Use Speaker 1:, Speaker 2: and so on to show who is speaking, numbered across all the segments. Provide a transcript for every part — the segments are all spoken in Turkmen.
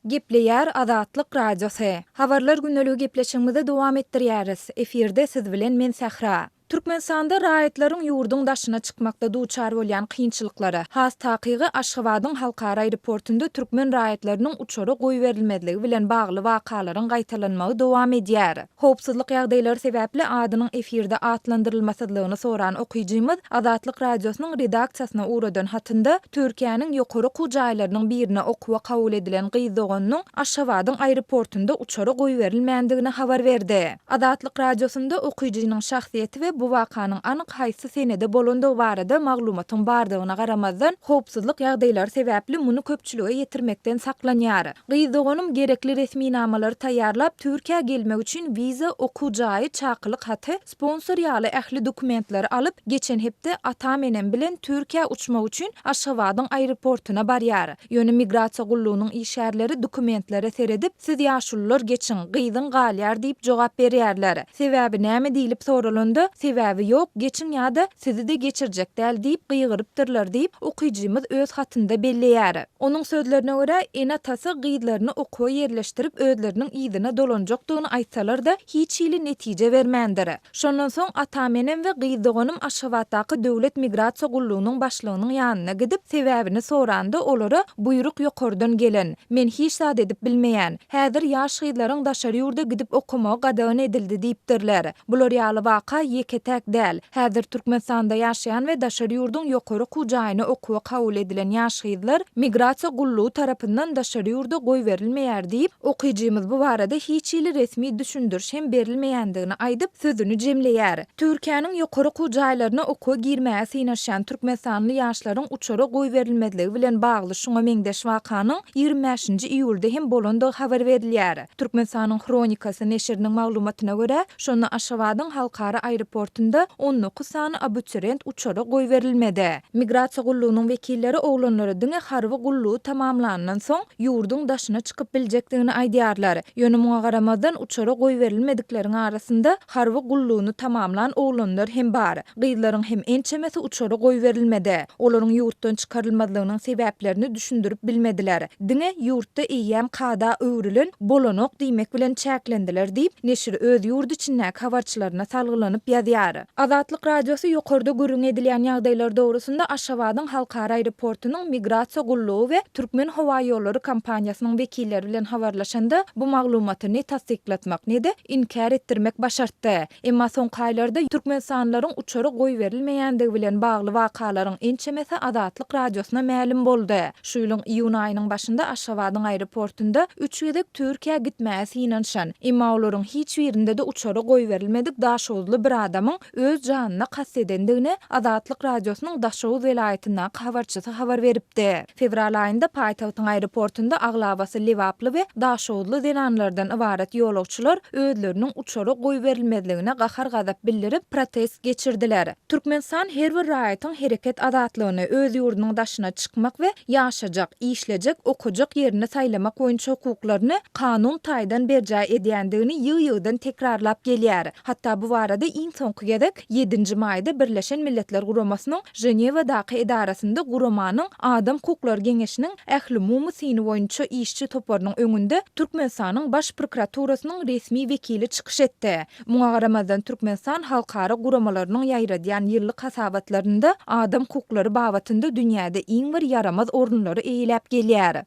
Speaker 1: Gepleýär Azatlyk Radiosy. Habarlar gündeligi gepleşigimizi dowam etdirýäris. Efirde siz bilen men Sähra. Türkmenistanda raýatlaryň ýurduň daşyna çykmakda duçar bolýan kynçylyklary, has takygy Aşgabadyň halkara aeroportunda türkmen raýatlarynyň uçara goýberilmezligi bilen bagly wakalaryň gaýtalanmagy dowam edýär. Howpsuzlyk ýagdaýlary sebäpli adynyň efirde atlandyrylmasyzlygyny soran okyjymyz Azatlyk Radiosynyň redaksiýasyna ugradan hatynda Türkiýäniň ýokary okuw jaýlarynyň birine okuwa kabul edilen gyz doganynyň Aşgabadyň aeroportunda uçara goýberilmändigini habar berdi. Azatlyk Radiosynda okyjynyň şahsyýeti we bu wakanyň anyk haýsy senede bolandygy barada maglumatyň bardygyna garamazdan, howpsuzlyk ýagdaýlary sebäpli muny köpçülige ýetirmekden saklanýar. Gyz doganym gerekli resminamalary taýýarlap, Türkiýä gelmek üçin wiza, okuw jaýy, çakylyk haty, sponsor ýaly ähli dokumentleri alyp, geçen hepde atam-enem bilen Türkiýä uçmak üçin Aşgabadyň aeroportuna barýar. Ýöne migrasiýa gullugynyň işgärleri dokumentlere seredip, siz ýaşulular geçiň, gyzyň galýar diýip jogap berýärler. Sebäbi näme diýlip soralanda, sebäbi ýok, geçiň ýa-da sizi-de geçirjek däl diýip gygyrypdyrlar diýip, okyjymyz öz hatynda belleýär. Onuň sözlerine görä, ene-atasy gyzlaryny okuwa ýerleşdirip özleriniň yzyna dolanjakdygyny aýtsalar-da, hiç hili netije bermändir. Şondan soň atam-enem we gyz doganym Aşgabatdaky Döwlet migrasiýa gullugynyň başlygynyň ýanyna gidip, sebäbini soranda olara buýruk ýokardan gelen, men hiç zat edip bilmeýän. Häzir ýaş gyzlaryň daşary ýurda gidip okamagy gadagan edildi diýipdirler. Bular ýaly waka ýeke-täk däl. Häzir Türkmenistanda ýaşaýan we daşary ýurduň ýokary okuw jaýyna okuwa kabul edilen ýaş gyzlar migrasiýa gullugy tarapyndan daşary ýurda goýberilmeýär diýip, okyjymyz bu barada hiç hili resmi düşündiriş hem berilmeýändigini aýdyp, sözüni jemleýär. Türkiýäniň ýokary okuw jaýlaryna okuwa girmäge synanyşýan türkmenistanly ýaşlaryň uçara goýberilmezligi bilen bagly şuňa meňzeş wakanyň 25-nji iýulda hem bolandygy habar berilýär. Türkmenistanyň Hronikasy neşiriniň maglumatyna görä, şonda Aşgabadyň halkara aeroportunda 19 sany abiturient uçara goýberilmedi. Migrasiýa gullugynyň wekilleri oglanlara diňe harby gullugy tamamlandan soň ýurduň daşyna çykyp biljekdigini aýdýarlar. Ýöne muňa garamazdan uçara goýberilmedikleriň arasynda harby gullugyny tamamlan oglanlar hem bar. Gyzlaryň hem ençemesi uçara goýberilmedi. Olaryň ýurtdan çykarylmazlygynyň sebäplerini düşündirip bilmediler. Diňe ýurtda eýýäm kada öwrülen bolanok diýmek bilen çäklendiler diýip, neşir öz ýurt içindäki habarçylaryna salgylanyp ýazýar. Azatlyk Radiosy ýokarda gürrüňi edilýän ýagdaýlar dogrusynda Aşgabadyň halkara aeroportunyň Migrasiýa gullugy we Türkmenhowaýollary kompaniýasynyň wekilleri bilen habarlaşanda, bu maglumaty ne tassyklatmak, ne-de inkär etdirmek başartdy. Emma soňky aýlarda türkmenistanlylaryň uçara goýberilmeýändigi bilen bagly wakalaryň ençemesi Azatlyk Radiosyna mälim boldy. Şu ýylyň iýun aýynyň başynda Aşgabadyň aeroportunda üç gezek Türkiýä gitmäge synanyşan, emma olaryň hiç birinde-de uçara goýberilmedik daşoguzly bir adamyň öz janyna kast edendigini Azatlyk Radiosynyň Daşoguz welaýatyndaky habarçysy habar beripdi. Fewral aýynda paýtagtyň aeroportunda aglabasy lebaply we daşoguzly zenanlardan ybarat ýolagçylar özleriniň uçara goýberilmezligine gahar-gazap bildirip, protest geçirdiler. Türkmenistan her bir raýatyň hereket azatlygyny, öz ýurdunyň daşyna çykmak we ýaşajak, işlejek, okajak ýerini saýlamak boýunça hukuklaryny kanun taýdan berjaý edýändigini ýygy-ýygydan tekrarlap gelýär. Hatda bu barada iň soňky gezek ýedinji maýda Birleşen Milletler Guramasynyň Ženewadaky edarasynda guramanyň Adam hukuklary geňeşiniň ählumumy syny boýunça işçi toparynyň öňünde Türkmenistanyň Baş prokuraturasynyň resmi wekili çykyş etdi. Muňa garamazdan Türkmenistan halkara guramalarynyň ýaýradýan ýyllyk hasabatlarynda adam hukuklary babatynda dünýäde iň bir ýaramaz orunlary eýeläp gelýär.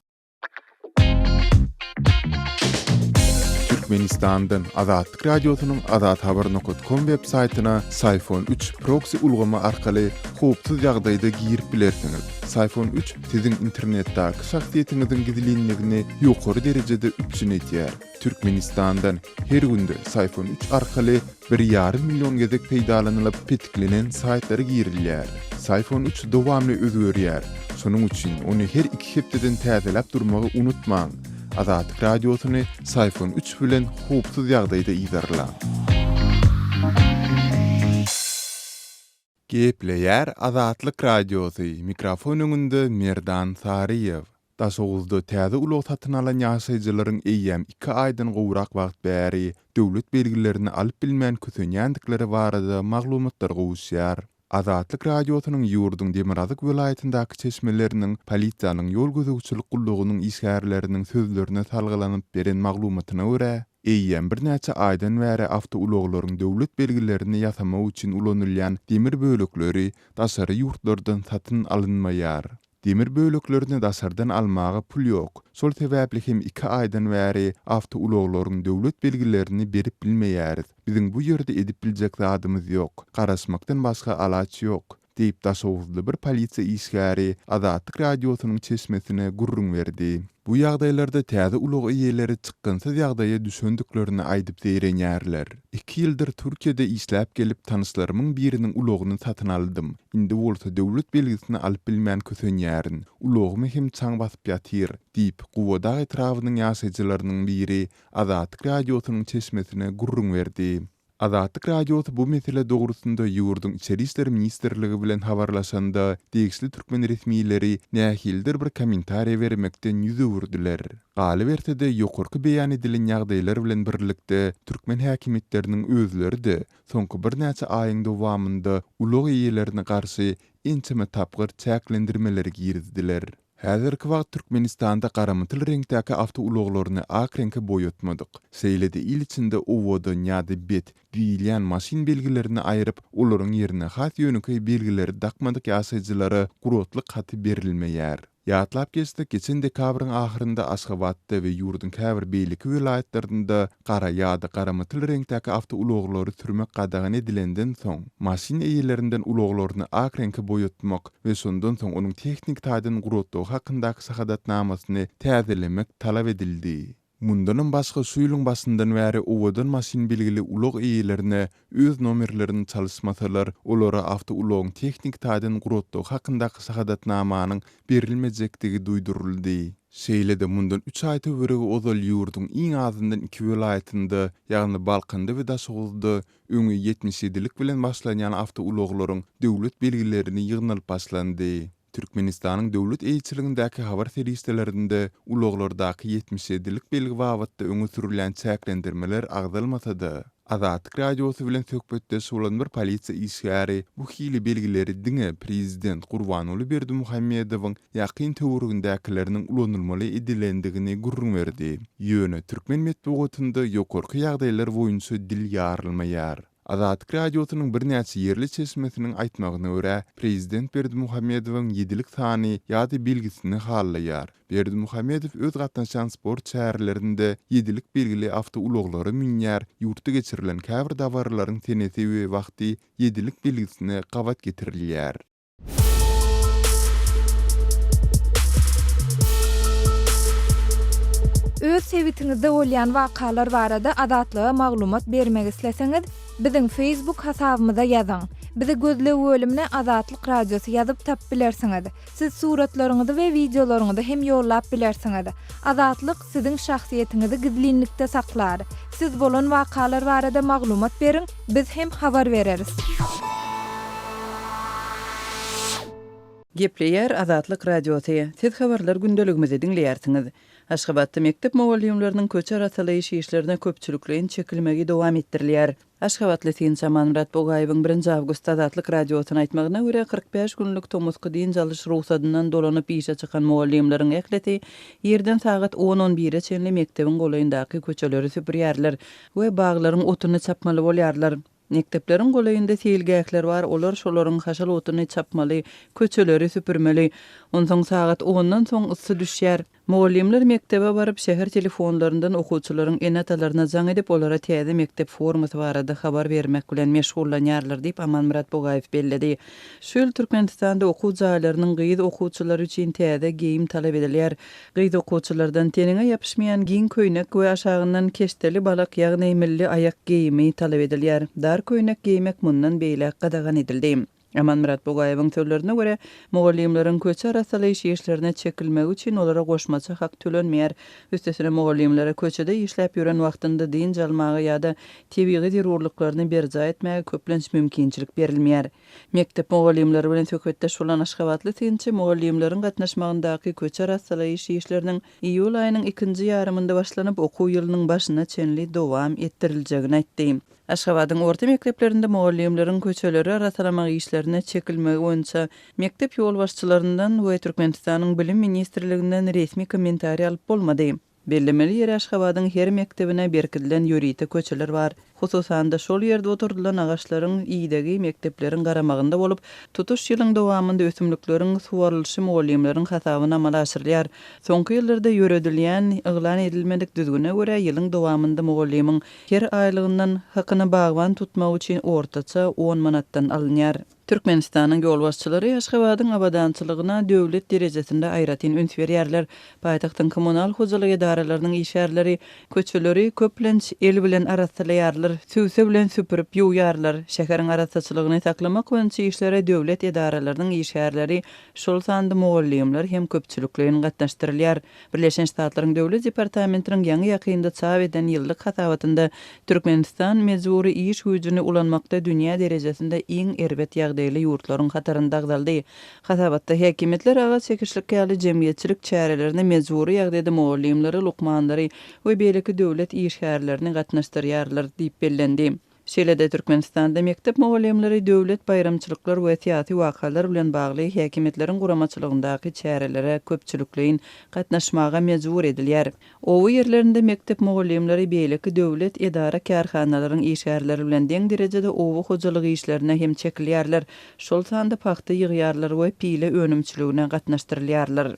Speaker 2: Türkmenistandan Azatlyk Radiosynyň azathabar nokat kom web saýtyna Syfon 3 proksi ulgamy arkaly howpsuz ýagdaýda girip bilersiňiz. Syfon 3 siziň internetdäki şahsyýetiňiziň gizlinligini ýokary derejede üpjün edýär. Türkmenistandan her günde Syfon 3 arkaly bir ýarym million gezek peýdalanylyp petiklenen saýtlara girilýär. Syfon 3 dowamly özgerýär. Şonuň üçin ony her iki hepdeden täzeläp durmagy unutmaň. Azatlyk Radiosyny Syfon 3 bilen howpsuz ýagdaýda yzarlaň. Gepleýär Azatlyk Radiosy, mikrofon öňünde Merdan Saryýew. Daşoguzda täze ulag satyn alan ýaşaýjylaryň eýýäm iki aýdan gowrak wagt bäri döwlet belgilerini alyp bilmän kösenýändikleri barada maglumatlar gowuşýar. Azatlyk Radiosynyň ýurduň demirgazyk welaýatyndaky çeşmeleriniň polisiýanyň ýol gözegçilik gullugynyň işgärleriniň sözlerine salgylanyp beren maglumatyna görä, eýýäm birnäçe aýdan bäri awtoulaglaryň döwlet belgilerini ýasamak üçin ulanylýan demir bölekleri daşary ýurtlardan satyn alynmaýar. Demir böleklerini daşardan almaga pul ýok. Şol sebäpli hem iki aýdan bäri awtoulaglaryň döwlet belgilerini berip bilmeýäris. Biziň bu ýerde edip biljek zadymyz ýok. Garaşmakdan başga alaç ýok, diýip, daşoguzly bir polisiýa işgäri Azatlyk Radiosynyň çeşmesine gürrüň berdi. Bu ýagdaýlarda täze ulag eýeleri çykgynsyz ýagdaýa düşendiklerini aýdyp zeýrenýärler. Iki ýyldyr Türkiýede işläp gelip, tanyşlarymyň biriniň ulagyny satyn aldym. Indi bolsa döwlet belgisini alyp bilmän kösenýärin. Ulagymy hem çaň basyp ýatyr, diýip, Gubadag etrabynyň ýaşaýjylarynyň biri Azatlyk Radiosynyň çeşmesine gürrüň berdi. Azatlyk Radiosy bu mesele dogrusynda ýurduň Içeri işler ministrligi bilen habarlaşanda, degişli türkmen resmileri nähilidir bir kommentariýa bermekden ýüz öwürdiler. Galyberse-de, ýokarky beýan edilen ýagdaýlar bilen birlikde, türkmen häkimiýetleriniň özleri-de soňky birnäçe aýyň dowamynda ulag eýelerine garşy ençeme tapgyr çäklendirmeleri girizdiler. Häzirki wagt Türkmenistanda garamytyl reňkdäki awtoulaglaryny ak reňke boýatmadyk, şeýle-de il içinde owadan ýa-da bet diýilýän maşyn belgilerini aýryp, olaryň ýerine has ýönekeý belgileri dakmadyk ýaşaýjylara guratlyk haty berilmeýär. Ýatlap geçsek, geçen dekabryň ahyrynda Aşgabatda we ýurduň käbir beýleki welaýatlarynda gara ýa-da garamytyl reňkdäki awtoulaglary sürmek gadagan edilenden soň, maşyn eýelerinden ulaglaryny ak reňke boýatmak we şondan soň onuň tehniki taýdan guratlygy hakyndaky şahadatnamasyny täzelemek talap edildi. Mundanam başga şu ýylyň başyndan bäri owadan maşyn belgili ulag eýelerine öz nomerlerini çalyşmasalar, olara awtoulagyň tehniki taýdan guratlygy hakyndaky şahadatnamanyň berilmejekdigi duýduryldy. Şeýle-de mundan üç aý töweregi ozal ýurduň iň azyndan iki welaýatynda, ýagny Balkanda we Daşoguzda öňi 77-lik bilen başlanýan awtoulaglaryň döwlet belgilerini ýygnalyp başlandy. Türkmenistanyň döwlet eýeçiligindäki habar serişdelerinde ulaglardaky 77-lik belgi babatda öňe sürülýän çäklendirmeler agzalmasa-da, Azatlyk Radiosy bilen söhbetdeş bolan bir polisiýa işgäri bu hili belgileri diňe prezident Gurbanguly Berdimuhamedowyň ýakyn töweregindäkileriniň ulanylmaly edilendigini gürrüň berdi. Ýöne türkmen metbugatynda ýokarky ýagdaýlar boýunça dil ýarylmaýar. Azatlyk Radiosynyň birnäçe ýerli çeşmesiniň aýtmagyna görä, prezident Berdimuhamedowyň ýedilik sany ýa-da belgisini hallaýar. Berdimuhamedow öz gatnaşýan sport çärelerinde ýedilik belgili awtoulaglara münýär, ýurtda geçirilen käbir dabaralaryň senesi we wagty ýedilik belgisine gabat getirilýär.
Speaker 1: Öz sebitiňizde bolýan wakalar barada Azatlyga maglumat bermek isleseňiz, biziň Facebook hasabymyza ýazyň. Bizi gözleg bölümine Azatlyk Radiosy ýazyp tapyp bilersiňiz. Siz suratlaryňyzy we wideolaryňyzy hem ýollap bilersiňiz. Azatlyk siziň şahsyýetiňizi gizlinlikde saklar. Siz bolan wakalar barada maglumat beriň, biz hem habar bereris.
Speaker 3: Gepleýär Azatlyk Radiosy, Siz habarlar gündeligimizi diňleýärsiňiz. Aşgabatda mekdep mugallymlarynyň köçe arassalaýyş işlerine köpçülikleýin çekilmegi dowam etdirilýär. Aşgabatly synçy Amanmyrat Bugaýewiň birinji awgustda Azatlyk Radiosyna aýtmagyna görä, 45 günlük tomusky dynç alyş rugsadyndan dolanyp işe çykan mugallymlaryň ählisi irden sagat on-on bire çenli mekdebiň golaýyndaky köçeleri süpürýärler we baglaryň otuny çapmaly bolýarlar. Mekdepleriň golaýynda seýilgähler bar, olar şolaryň haşal otuny çapmaly, köçeleri süpürmeli. Onsoň sagat ondan soň yssy düşýär. Mugallymlar mekdebe baryp, şäher telefonlaryndan okuwçylaryň ene-atalaryna jaň edip, olara täze mekdep formasy barada habar bermek bilen meşgullanýarlar diýip, Amanmyrat Bugaýew belledi. Şu ýyl Türkmenistanda okuw jaýlarynyň gyz okuwçylary üçin täze geýim talap edilýär. Gyz okuwçylardan teniňe ýapyşmaýan giň köýnek we aşagyndan keşdeli balak, ýagny milli aýak geýimi talap edilýär. Dar köýnek geýmek mundan beýläk gadagan edildi. Amanmyrat Bugaýewiň sözlerine görä, mugallymlaryň köçe arassalaýyş işlerine çekilmegi üçin olara goşmaça hak tölenmeýär. Üstesine mugallymlara köçede işläp ýören wagtynda dynç almaga ýa-da tebigy zerurlyklaryny berjaý etmäge köplenç mümkinçilik berilmeýär. Mekdep mugallymlary bilen söhbetdeş bolan aşgabatly synçy mugallymlaryň gatnaşmagyndaky köçe arassalaýyş işleriniň iýul aýynyň ikinji ýarymynda başlanyp, okuw ýylynyň başyna çenli dowam etdiriljegini aýtdy. Aşgabadyň orta mekdeplerinde mugallymlaryň köçeleri arassalamak işlerine çekilmegi boýunça mekdep ýolbaşçylaryndan we Türkmenistanyň Bilim ministrliginden resmi kommentariý alyp bolmady. Bellemeli ýeri Aşgabadyň her mekdebine berkidilen ýörite köçeler bar. Hususan-da, şol ýerde oturdylan agaçlaryň idegi mekdepleriň garamagynda bolup, tutuş ýylyň dowamynda ösümlikleriň suwarylyşy mugallymlaryň hasabyna amala aşyrylýar. Soňky ýyllarda ýöredilýän, yglan edilmedik düzgüne görä, ýylyň dowamynda mugallymyň her aýlygyndan hakyna bagban tutmak üçin ortaça on manatdan alynýar. Türkmenistanyň ýolbaşçylary Aşgabadyň abadançylygyna döwlet derejesinde aýratyn üns berýärler. Paýtagtyň kommunal hojalyk edaralarynyň işgärleri köçeleri, köplenç, el bilen arassalaýarlar, sübse bilen süpürip ýuwýarlar. Şäheriň arassaçylygyny saklamak boýunça işlere döwlet edaralarynyň işgärleri, şol sanda mugallymlar hem köpçülikleýin gatnaşdyrylýar. Birleşen Ştatlaryň Döwlet departamentiniň ýaňy-ýakynda çap eden ýyllyk hasabatynda Türkmenistan mejbury iş güýjüni ulanmakda dünýä derejesinde iň erbet ýagdaýly ýurtlaryň hatarynda agzaldy. Hasabatda häkimiýetler agaç çekişlik ýaly jemgyýetçilik çärelerine mejbury ýagdaýda mugallymlary, lukmanlary we beýleki döwlet işgärlerini gatnaşdyrýarlar diýip bellendi. Şeýle-de Türkmenistanda mekdep mugallymlary döwlet baýramçylyklar we syýasy wakalar bilen bagly häkimiýetleriň guramaçylygyndaky çärelere köpçülikleýin gatnaşmaga mejbur edilýär. Oba ýerlerinde mekdep mugallymlary beýleki döwlet edara-kärhanalaryň işgärleri bilen deň derejede oba hojalyk işlerine hem çekilýärler, şol sanda pagta ýygýarlar we pile önümçiligine gatnaşdyrylýarlar.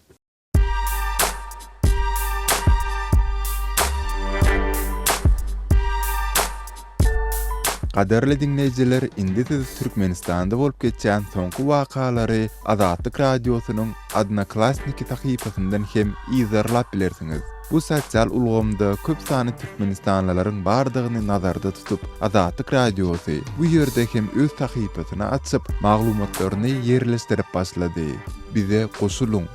Speaker 2: Gadyrly diňleýjiler indi siz Türkmenistanda bolup geçýän soňky wakalary Azatlyk Radiosynyň Odnoklassniki sahypasyndan hem yzarlap bilersiňiz. Bu sosial ulgamda köp sanly türkmenistanlylaryň bardygyny nazarda tutup, Azatlyk Radiosy bu ýerde hem öz sahypasyny açyp, maglumatlaryny ýerleşdirip başlady. Bize goşulyň!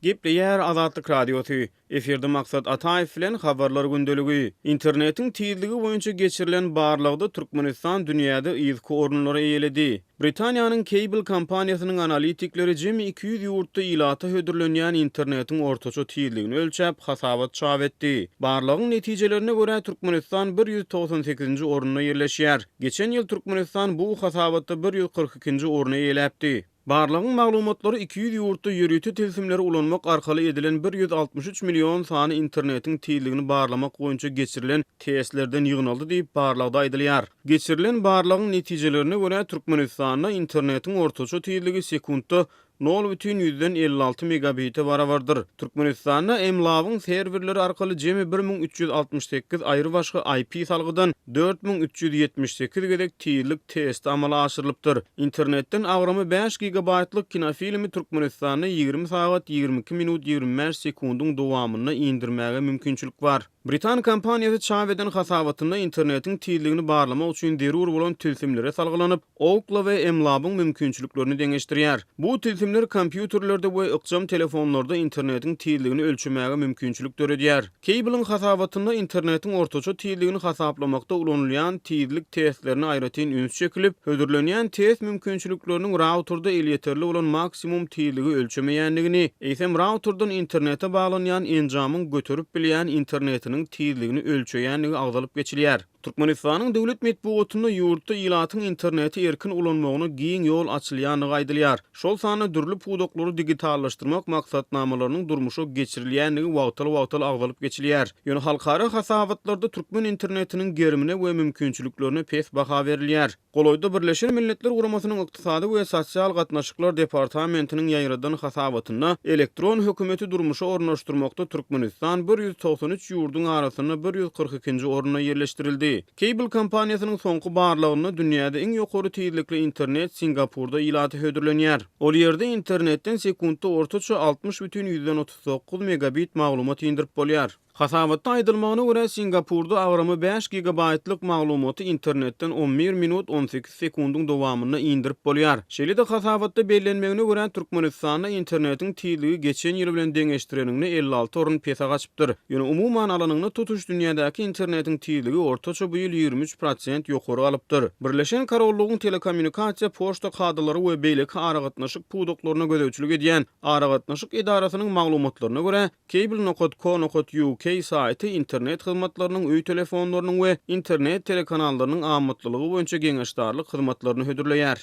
Speaker 4: Gepleýär Azatlyk Radiosy. Efirde Maksat Ataýew bilen Habarlar gündeligi. Internetiň tizligi boýunça geçirilen barlagda Türkmenistan dünýäde yzky orunlary eýeledi. Britaniýanyň Cable kompaniýasynyň analitikleri jemi 200 ýurtda ilata hödürlenýän internetiň ortaça tizligini ölçäp, hasabat çap etdi. Barlagyň netijelerine görä, Türkmenistan 198-nji orunda ýerleşýär. Geçen ýyl Türkmenistan bu hasabatda 142-nji orny eýeläpdi. Barlagyň maglumatlary 200 ýurtda ýörite tilsimleri ulanmak arkaly edilen 163 million sany internetiň tizligini barlamak boýunça geçirilen testlerden ýygnaldy diýip, barlagda aýdylýar. Geçirilen barlagyň netijelerine görä, Türkmenistanda internetiň ortaça tizligi sekuntda nol bütin ýüzden 56 megabite barabardyr. Türkmenistanda MLAB-yň serwerleri arkaly jemi 1368 aýrybaşga IP salgydan 4378 gezek tizlik testi amala aşyrylypdyr. Internetden agramy bäş gigabaýtlyk kinofilmi Türkmenistanda 20 sagat 22 minut 25 sekundyň dowamynda indirmäge mümkinçilik bar. Britan kompaniýasy çap eden hasabatynda internetiň tizligini barlamak üçin zerur bolan tilsimlere salgylanyp, Ookla we mLab-yň mümkinçiliklerini deňeşdirýär. Bu tilsimler kompýuterlerde we ykjam telefonlarda internetiň tizligini ölçemäge mümkinçilik döredýär. Cable-yň hasabatynda internetiň ortaça tizligini hasaplamakda ulanylýan tizlik testlerine aýratyn üns çekilip, hödürlenýän test mümkinçilikleriniň rauterde elýeterli bolan maksimum tizligi ölçemeýändigini, eýsem rauterden internete baglanýan enjamyň göterip bilýän internetiniň tizligini ölçeýändigi agzalyp geçilýär. Türkmenistanyň döwlet metbugatynda ýurtda ilatyň interneti erkin ulanmagyna giň ýol açylýandygy aýdylýar. Şol sanda dürli pudaklary digitallaşdyrmak maksatnamalarynyň durmuşa geçirilýändigi wagtal-wagtal agzalyp geçilýär. Ýöne halkara hasabatlarda türkmen internetiniň gerimine we mümkinçiliklerine pes baha berilýär. Golaýda Birleşen Milletler Guramasynyň Ykdysady we sosial gatnaşyklar departamentiniň ýaýradan hasabatynda elektron hökümeti durmuşa ornaşdyrmakda Türkmenistan 193 ýurduň arasynda 142-nji orunda ýerleşdirildi. Cable kompaniýasynyň soňky barlagynda dünýäde iň ýokary tizlikli internet Singapurda ilata hödürlenýär. Ol ýerde internetden sekuntda ortaça 60,39 megabit maglumat indirip bolýar. Hasabatda aýdylmagyna görä, Singapurda agramy bäş gigabaýtlyk maglumaty internetden 11 minut 18 sekundyň dowamynda indirip bolýar. Şeýle-de hasabatda bellenmegine görä, Türkmenistanda internetiň tizligi geçen ýyl bilen deňeşdireniňde 56 orun pese gaçypdyr. Ýöne umuman alanyňda tutuş dünýädäki internetiň tizligi ortaça bu ýyl 23 prosent ýokary galypdyr. Birleşen Korollygyň telekommunikasiýa, poçta kadalary we beýleki aragatnaşyk pudaklaryna gözegçilik edýän Aragatnaşyk edarasynyň maglumatlaryna görä, Cable nokat co nokat uk saýty internet hyzmatlarynyň, öý telefonlarynyň we internet telekanallarynyň amatlylygy boýunça geňeşdarlyk hyzmatlaryny hödürleýär.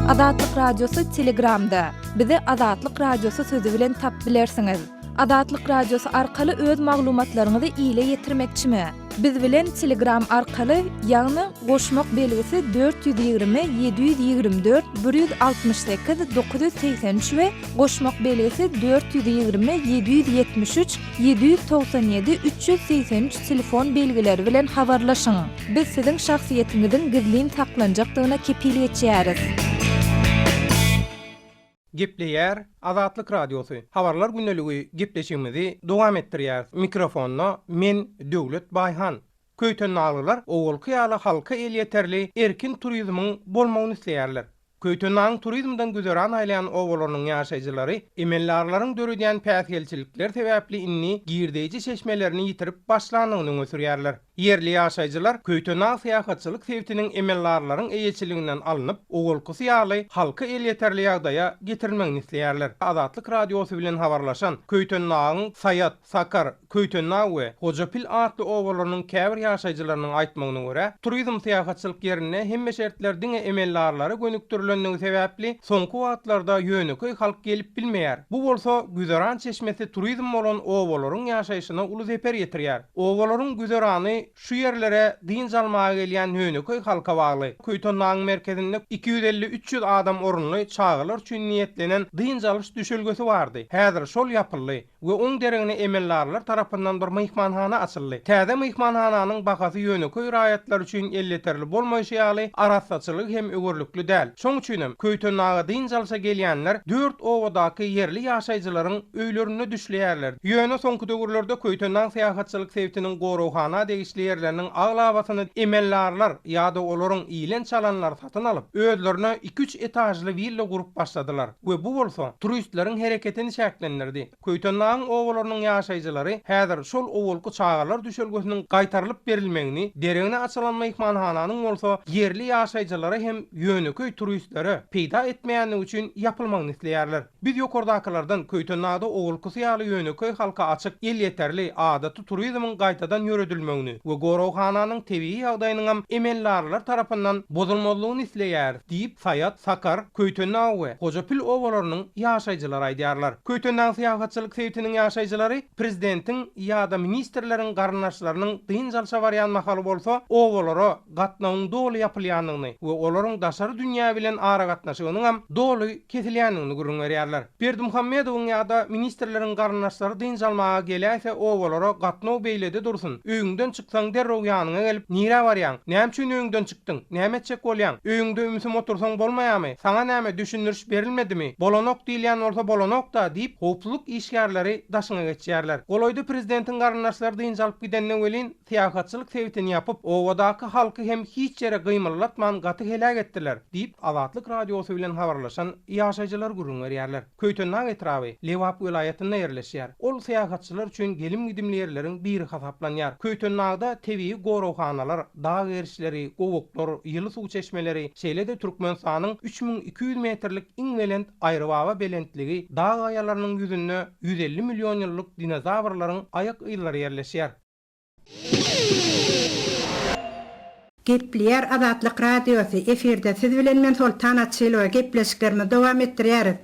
Speaker 1: Azatlyk Radiosy Telegramda. Bizi Azatlyk Radiosy sözi bilen tapyp bilersiňiz. Azatlyk Radiosy arkaly öz maglumatlaryňyzy ile ýetirmekçimi? Biz bilen Telegram arkaly, ýagny goşmak belgisi 420 724 168 983 we goşmak belgisi 420 773 797 383 telefon belgileri bilen habarlaşyň. Biz siziň şahsyýetiňiziň gizlin saklanjakdygyna kepil geçýäris.
Speaker 5: Gepleýär Azatlyk Radiosy, Habarlar gündeligi gepleşigimizi dowam etdirýäris. Mikrofonda men Döwlet Baýhan. Köýtendaglylar owalky ýaly halka elýeterli erkin turizmiň bolmagyny isleýärler. Köýtendagyň turizmden güzeran aýlaýan obalarynyň ýaşaýjylary emeldarlaryň döredýän päsgelçilikleri sebäpli indi girdeýji çeşmelerini ýitirip başlandygyny öňe sürýärler. Ýerli ýaşaýjylar Köýtendag syýahatçylyk sebitiniň emeldarlaryň eýeçiliginden alnyp, owalkysy ýaly halka elýeterli ýagdaýa getirilmegini isleýärler. Azatlyk Radiosy bilen habarlaşan Köýtendagyň Saýat, Sakar, Köýtendag we Hojapil atly obalarynyň käbir ýaşaýjylarynyň aýtmagyna görä, turizm syýahatçylyk ýerinde hemme şertler diňe emeldarlara gönükdirilenligi sebäpli, soňky wagtlarda ýönekeý halk gelip bilmeýär. Bu bolsa güzeran çeşmesi turizm bolan obalaryň ýaşaýşyna uly zeper ýetirýär. Obalaryň güzerany şu ýerlere dynç almaga gelýän ýönekeý halka bagly. Köýtendagyň merkezinde 250-300 adam orunly çagalar üçin niýetlenen dynç alyş düşelgesi bardy. Häzir şol ýapyldy. We oň deregine emeldarlar tarapyndan bir myhmanhana açyldy. Täze myhmanhananyň bahasy ýönekeý raýatlar üçin elýeterli bolmaýşy ýaly, arassaçylygy hem öwerlikli däl. Şoň üçinem, Köýtendaga dynç alşa gelýänler dört obadaky ýerli ýaşaýjylaryň öýlerinde düşleýärler. Ýöne soňky döwürlerde Köýtendag syýahatçylyk sebitiniň goraghana degişli ýerleriniň aglabasyny emeldarlar ýa-da olaryň iýlen-çalanlary satyn alyp, özlerine iki-üç etažly willa gurup başladylar. We bu bolsa turistleriň hereketini çäklendirdi. Köýtendagyň obalarynyň ýaşaýjylary häzir şol owalky çagalar düşelgesiniň gaýtarylyp berilmegini, deregine açylan myhmanhananyň bolsa ýerli ýaşaýjylara hem ýönekeý turistlere peýda etmeýändigi üçin ýapylmagyny isleýärler. Biz ýokardakylardan Köýtendagda owalkysy ýaly ýönekeý halka açyk, elýeterli, adaty turizmiň gaýtadan ýöredilmegini we goraghananyň tebigy ýagdaýynyňam emeldarlar tarapyndan bozulmazlygyny isleýäris diýip, Saýat, Sakar, Köýtendag we Hojapil obalarynyň ýaşaýjylary aýdýarlar. Köýtendag syýahatçylyk sebitiniň ýaşaýjylary prezidentiň ýa-da ministrleriň garyndaşlarynyň dynç alşa barýan mahaly bolsa obalara gatnawyň doly ýapylýandygyny we olaryň daşary dünýä bilen aragatnaşygynyňam doly kesilýändigini gürrüň berýärler. Berdimuhamedowyň ýa-da ministrleriň garyndaşlary dynç almaga geläýse obalara gatnaw beýlede dursun, öýüňden çyksaň derrew ýanyňa gelip, nirä barýaň, näme üçin öýüňden çykdyň, näme etjek bolýaň, öýüňde ümsüm otursaň bolmaýamy, saňa näme düşündiriş berilmedimi, bolanok diýilýän bolsa bolanok-da diýip, howpsuzlyk işgärleri daşyňa geçýärler. Golaýda prezidentiň garyndaşlary dynç alyp gidende welin, syýahatçylyk sebitini ýapyp, obadaky halky hem hiç ýere gymyldatman gaty heläk etdiler, diýip, Azatlyk Radiosy bilen habarlaşan ýaşaýjylar gürrüň berýärler. Köýtendag etraby Lebap welaýatynda ýerleşýär. Ol syýahatçylar üçin gelim-gidimli ýerleriň biri hasaplanýar. Köýtendagda tebigy goraghanalar, dag gerişleri, gowaklar, ýyly suw çeşmeleri, şeýle-de Türkmenistanyň 3200 metrlik iň belent Aýrybaba belentligi, dag gaýalarynyň ýüzünde 150 million ýyllyk dinozawrlaryň aýak yzlary ýerleşýär.
Speaker 6: Gepleýär Azatlyk Radiosy, efirde siz bilen men Soltan Açylowa gepleşiklerimizi dowam etdirýäris.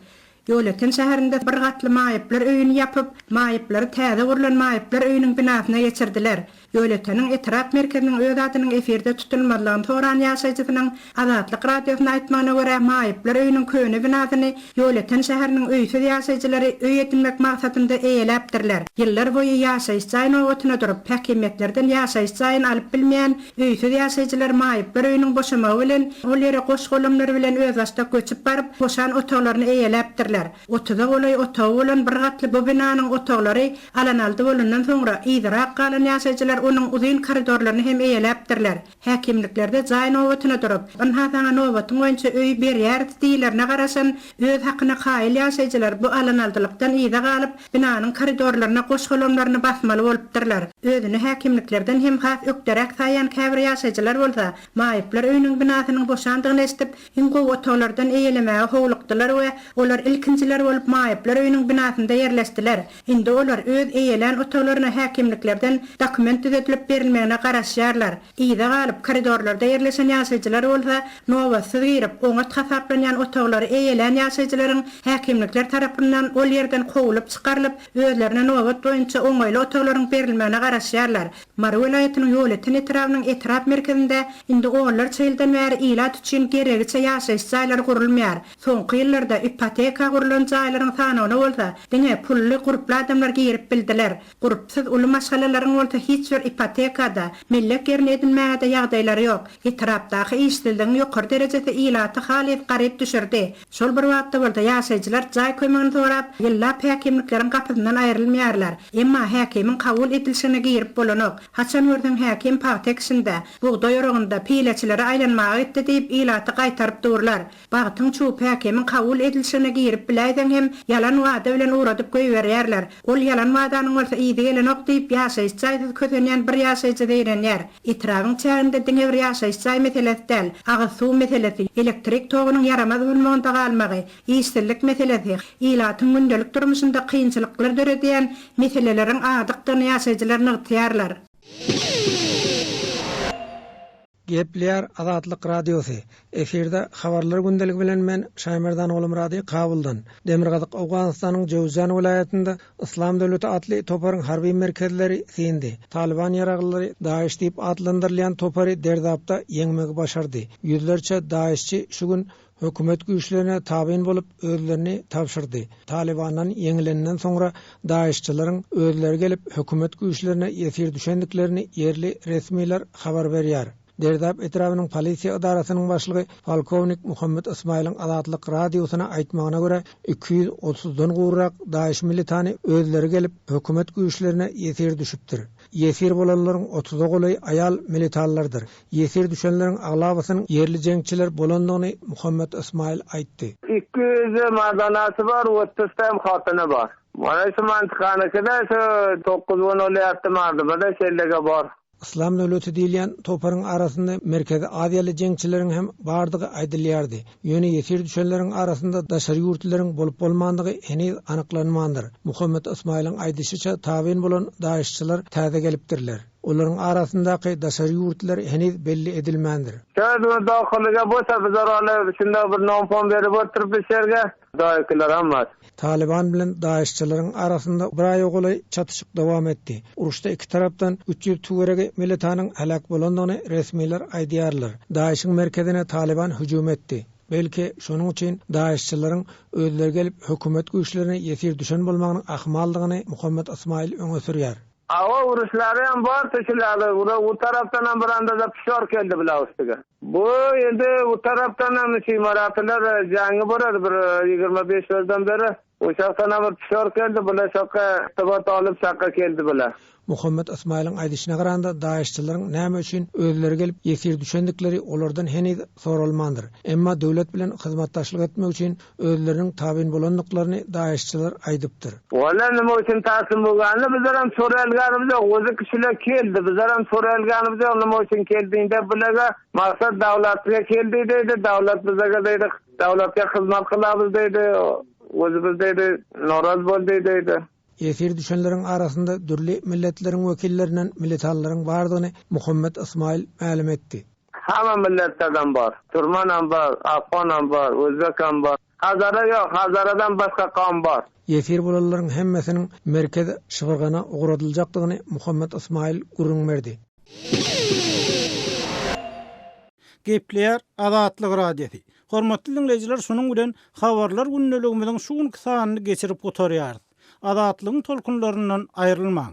Speaker 6: Ýolöten şäherinde bir gatly maýyplar öýüni ýapyp, maýyplary täze gurlan maýyplar öýüniň binasyna geçirdiler. Ýolöteniň etrap merkeziniň öz adynyň efirde tutulmazlygyny soran ýaşaýjysynyň Azatlyk Radiosyna aýtmagyna görä, maýyplar öýüniň köne binasyny Ýolöten şäheriniň öýsüz ýaşaýjylary öý edinmek maksatynda eýeläpdirler. Ýyllar boýy ýaşaýyş jaý nobatyna durup, häkimiýetlerden ýaşaýyş jaýyny alyp bilmeýän öýsüz ýaşaýjylar maýyplar öýüniň boşamagy bilen ol ýere goş-golamlary bilen özbaşdak göçüp baryp, boşan otaglaryny eýeläpdirler. geçipdirler. Otuza golaý otagy bolan bir gatly bu binanyň otaglary alan-aldy bolandan soňra, yzyrak galan ýaşaýjylar onuň uzyn koridorlaryny hem eýeläpdirler. Häkimliklerde jaý nobatyna durup, ynha saňa nobatyň boýunça öý berýäris diýilerine garaşan öz hakyna kaýyl ýaşaýjylar bu alan-aldylykdan yza galyp, binanyň koridorlaryna goş-golamlaryny basmaly bolupdyrlar. Özüni häkimliklerden hem has ökderäk saýýan käbir ýaşaýjylar bolsa, maýyplar öýüniň binasynyň boşandygyny eşidip, iň gowy otaglardan eýelemäge howlukdylar we olar ilkinjiler bolup maýyplar öýüniň binasynda ýerleşdiler. Indi olar öz eýelän otaglaryna häkimliklerden dokument düzedilip berilmegine garaşýarlar. Yza galyp, koridorlarda ýerleşen ýaşaýjylar bolsa, nobatsyz girip, oňat hasaplanýan otaglary eýelän ýaşaýjylaryň häkimlikler tarapyndan ol ýerden kowulyp çykarylyp, özlerine nobat boýunça oňaýly otaglaryň berilmegine garaşýarlar. Mary welaýatynyň Ýolöten etrabynyň etrap merkezinde indi onlarça ýyldan bäri ilat üçin geregiçe ýaşaýyş jaýlary gurulmaýar. Soňky ýyllarda ipoteka gurlan jaýlaryň sanawyna bolsa diňe pully, gurply adamlar girip bildiler. Gurpsyz uly maşgalalaryň bolsa hiç bir ipoteka-da, mellek ýerini edinmäge-de ýagdaýlary ýok. Etrapdaky işsizligiň ýokary derejesi ilaty halys garyp düşürdi. Şol bir wagtda bolsa ýaşaýjylar jaý kömegini sorap, ýyllap häkimlikleriň gapysyndan aýrylmaýarlar. Emma häkimiň kabul edilişigine girip bolanok. Haçan görseň häkim pagta ekişinde, bugdaý oragynda, pileçilere aýlanmaga gitdi diýip ilaty gaýtaryp durlar. Bagtyň çüwüp häkimiň kabul edilişigine girip biläýseň hem ýalan wada bilen ugradyp goýberýärler. Ol ýalan wadanyň bolsa yzy gelenok diýip, ýaşaýyş jaýsyz kösenýän bir ýaşaýjy zeýrenýär. Etrabyň çäginde diňe bir ýaşaýyş jaý meselesi däl, agyz suw meselesi, elektrik togunyň ýaramaz bolmagynda galmagy, işsizlik meselesi, ilatyň gündelik durmuşynda kynçylyklar döredýän meseleleriň agdykdygyny ýaşaýjylar nygtaýarlar.
Speaker 7: Gepleýär Azatlyk Radiosy, Efirde Habarlar gündeligi bilen men Şaýmerdan Gulumyrady Kabuldan. Demirgazyk Owganystanyň Jöwüzjan welaýatynda Yslam döwleti atly toparyň harby merkezleri syndy. Talyban ýaraglylary DAIŞ diýip atlandyrylýan topary Derdapda ýeňmegi başardy. Ýüzlerçe DAIŞçi şu gün hökümet güýçlerine tabyn bolup özlerini tabşyrdy. Talybandan ýeňilenden soňra DAIŞçylaryň özleri gelip hökümet güýçlerine ýesir düşendiklerini ýerli resmiler habar berýär. Derdap etrabynyň polisiýa edarasynyň başlygy polkownik Muhammet Ysmaýylyň Azatlyk Radiosyna aýtmagyna görä, 230-dan gowrak DAIŞ militany özleri gelip hökümet güýçlerine ýesir düşüpdir. Ýesir bolanlaryň otuza golaýy aýal militanlardyr. Ýesir düşenleriň aglabasynyň ýerli jeňçiler bolandygyny Muhammet Ysmaýyl aýtdy.
Speaker 8: 200 madanasy bar, otuzda hem hatyny bar. Mana şu mantykanyky-da şu dokuz gün bolýardy mardymyda şeýlege bor.
Speaker 7: Yslam döwleti diýilýän toparyň arasynda Merkezi Aziýaly jeňçileriň hem bardygy aýdylýardy. Ýöne ýesir düşenleriň arasynda daşary ýurtlylaryň bolup-bolmandygy heniz anyklanmandyr. Muhammet Ysmaýylyň aýdyşyça, tabyn bolan DAIŞ-çylar täze gelipdirler. Olaryň arasyndaky daşary ýurtlylar heniz belli edilmändir.
Speaker 8: Sözüňiz dogrulyga bolsa bizler ony şunda bir non-pon berip oturyp içerge doýkiler hammasi.
Speaker 7: Talyban bilen DAIŞ-çylaryň arasynda bir aýa golaý çatyşyk dowam etdi. Uruşda iki tarapdan 300 töweregi militanyň heläk bolandygyny resmiler aýdýarlar. DAIŞ-iň merkezine Talyban hüjüm etdi. Belki, şonuň üçin DAIŞ-çylaryň özleri gelip hökümet güýçlerine ýesir düşen bolmagynyň ahmaldygyny Muhammet Ysmaýyl öňe sürýär.
Speaker 8: Awa uruşlaryam bar şular u tarapdanam bir andada pişor keldi bula üstüge. Bu indi bu tarapdanam şu maratylar jaňy bolar bir 25 ýyldan beri. O şahsanam bir pişor keldi bula şoka irtibat alyp şaka keldi bula.
Speaker 7: Muhammet Ysmaýylyň aýdyşyna garanda, DAIŞ-çylaryň näme üçin özleri gelip ýesir düşendikleri olardan heniz soralmandyr. Emma döwlet bilen hyzmatdaşlyk etmek üçin özleriniň tabyn bolandyklaryny DAIŞ-çylar aýdypdyr.
Speaker 8: Walla nima üçin taslim bolganyny bizlerem soralganymyz ýok. Özi kişiler keldi. Bizlerem soralganymyz ýok nima üçin keldiň dep bularga maksat dawlatga keldi diýdi. Dawlat bizege diýdi. Dawlatga hyzmat kylamyz diýdi. Özümiz diýdi noraz boldy diýdi.
Speaker 7: Ýesir düşenleriň arasynda dürli milletleriň wekillerinden militanlaryň bardygyny Muhammet Ysmaýyl mälim etdi.
Speaker 8: Hamma milletlerden bar. Türkmenem bar, afganam bar, özbekem bar. Hazara ýok, hazaradan başga kowum bar.
Speaker 7: Ýesir bolanlaryň hemmesiniň Merkez Şybyrgana ugradyljakdygyny Muhammet Ysmaýyl gürrüň berdi.
Speaker 9: Gepleýär Azatlyk Radiosy. Hormatly diňleýjiler şunuň bilen Habarlar gündeligimiziň şu günki sanyny geçirip gutarýarys. Azatlygyň tolkunlaryndan aýrylmaň.